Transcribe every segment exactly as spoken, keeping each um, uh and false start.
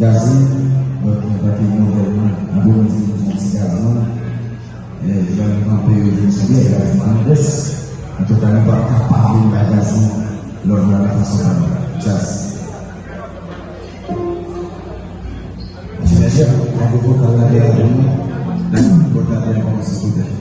Jazzy, donk, nou pa te modèl nou, nou pa nou di nou se yon ti gazman. E, lè nou kanpe, yo di nou se yon ti gazman. Antouka, nou pa kapab vin bay Jazzy lòt la nan fason pa nou. Jazz. Mesye, mesye, gade vokal la dèyè nou. Gade vokal la dèyè nou, silvouplè.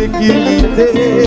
ki kite.